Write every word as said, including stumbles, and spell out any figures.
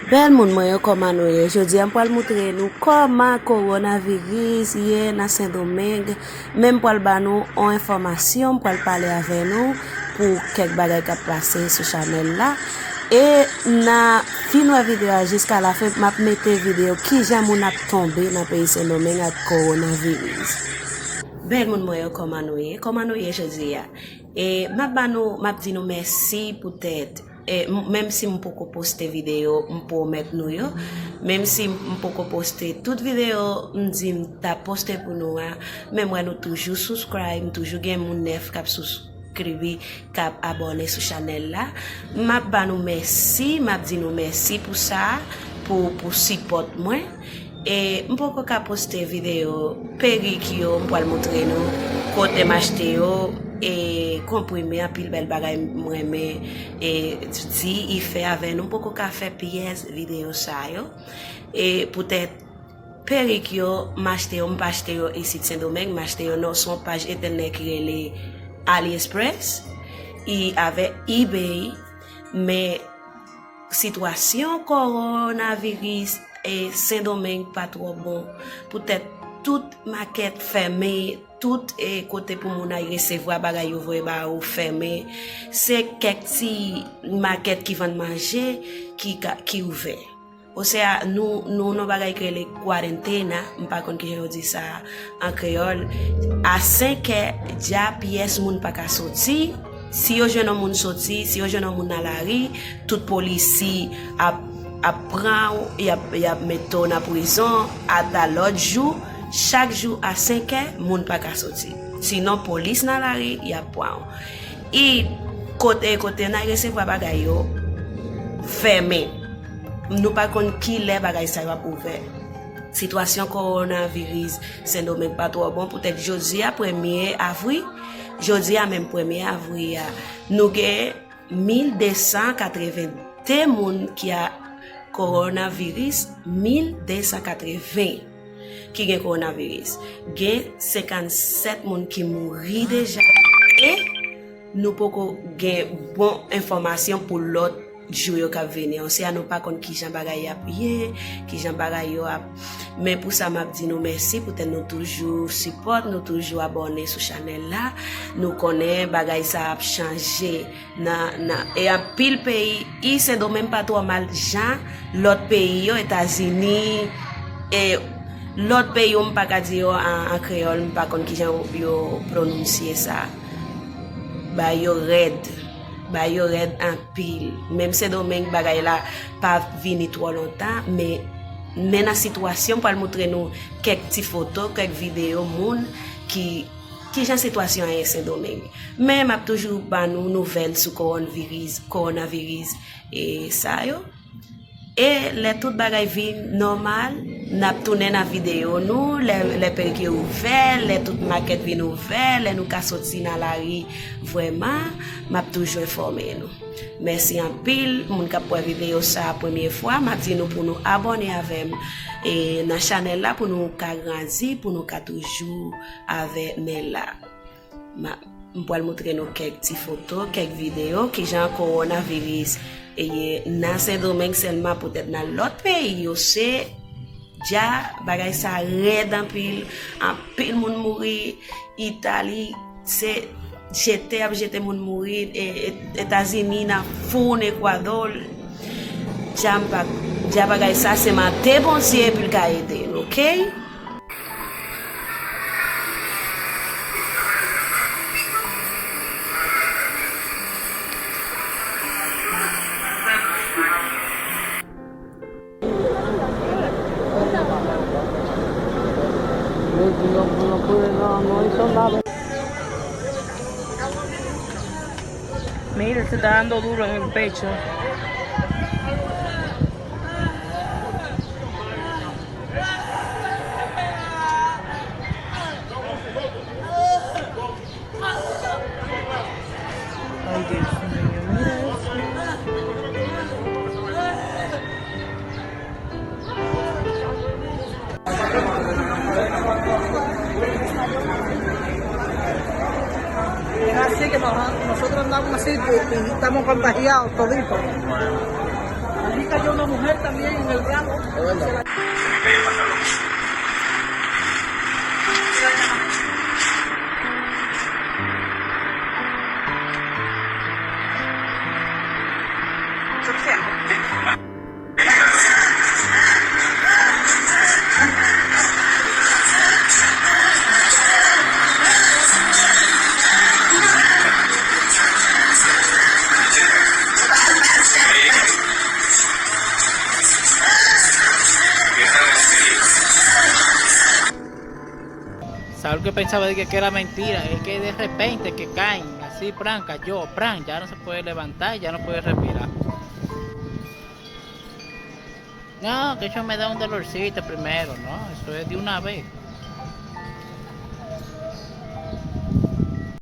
Bèl moun mwen yo, kòman nou ye? Jodi a m pral moutre nou kòman kowonaviris ye nan Sendomeng. Men m pral ba nou on enfòmasyon, m pral pale avè nou pou kèk bagay k ap pase sou chanèl la. E nan fin wè videyo a jiska lafen, m ap mete videyo kijan moun ap tonbe nan peyi Sendomeng ak kowonaviris. Bèl moun mwen yo, kòman nou ye? Kòman nou ye jodi a? E m ap ba nou, m ap di nou mèsi poutèt, e, m- menm si m poko poste videyo, m pwomèt nou yo. Menm si m poko poste tout videyo m di m t ap poste pou nou a, men m wè nou toujou subscribe, m toujou gen moun nèf k ap subscribe, k ap abòne sou chanèl la. M ap ba nou mèsi, m ap di nou mèsi pou sa, pou, pou sipòt mwen. E m poko ka poste videyo perik yo, m pral moutre nou kote m achte yo, e konprime, anpil bèl bagay m renmen, e di, e fè avè nou. M poko ka fè pyès videyo sa yo. E poutèt perik yo, m achte yo, m pa achte yo isit Sendomeng, m achte yo nan, sou yon paj entènèt ki rele AliExpress, e avè eBay, men sitwasyon kowonaviris e Sendomeng pa twò bon. Poutèt tout makèt fèmen, tout, e, kote pou moun al resevwa bagay yo voye ba ou fèmen. Se kèk ti makèt ki vann manje ki ka, ki ouvè. Osea, nou, nou nan bagay ki rele kwarantena, m pa konn kijan yo di sa an kreyòl. A senkè dja, pyès moun pa ka soti. Si yo jwenn yon moun soti, si yo jwenn yon moun nan lari, tout polis ap, ap pran w, y ap, y ap mete w nan prizon. Ata lòt jou, chak jou a senkè, moun pa ka soti. Sinon, polis nan lari, y ap pran w. E kote, kote n al resevwa bagay yo fèmen. Nou pa konn kilè bagay sa yo ap ouvè. Sitwasyon kowonaviris Sendomeng pa twò bon, poutèt jodi a, premye avri, jodi a menm, premye avri a, nou gen mil de san katreven de moun ki a kowonaviris, mil de san katreven ki gen kowonaviris. Gen senkannsèt moun ki mouri deja. E nou poko gen bon enfòmasyon pou lòt jou yo k ap vini. Osea, nou pa konn kijan bagay y ap ye, kijan bagay yo ap. Men pou sa, m ap di nou mèsi poutèt nou toujou sipòt, nou toujou abòne sou chanèl la. Nou konnen bagay sa ap chanje. Nan, nan, e anpil peyi, i Sendomeng pa twò mal jan lòt peyi yo, Etazini, e lòt peyi yo, m pa ka di yo an, an kreyòl, m pa konn kijan yo, yo pwononse sa. Bay yo rèd. Bay yo rèd anpil. Menm Sendomeng, bagay la pa vini twò lontan, men, men nan sitwasyon, m pral moutre nou kèk ti foto, kèk videyo moun ki, kijan sitwasyon an ye Sendomeng. Men m ap toujou ba nou nouvèl sou kowonaviris, kowonaviris e sa yo. E lè tout bagay vin nòmal, n ap tounen nan videyo nou, lè, lè perik yo ouvè, lè tout makèt vin ouvè, lè nou ka soti nan lari vrèman, m ap toujou enfòme nou. Mèsi anpil, moun k ap wè videyo sa a premye fwa, m ap di nou pou nou abòne avè m, e, nan chanèl la pou nou ka grandi, pou nou ka toujou avè men la. Ma, m pral moutre nou kèk ti foto, kèk videyo, kijan kowonaviris ye nan Sendomeng sèlman, poutèt nan lòt peyi yo, se dja bagay sa rèd anpil, anpil moun mouri, Itali, se jete y ap jete moun mouri, e, e, Etazini nan foun, Ekwadò, dja m pa, dja bagay sa se mande Bondye pou l ka ede n, oke? Mira, se está dando duro en el pecho. Ay, Dios mío, mira eso. Es así que nos- nosotros andamos así y, y estamos contagiados toditos. Allí cayó una mujer también. Saúl que pensaba de que, que era mentira, es que de repente que caen así, pran, cayó, pran, ya no se puede levantar, ya no puede respirar. No, que eso me da un dolorcito primero, ¿no? Eso es de una vez.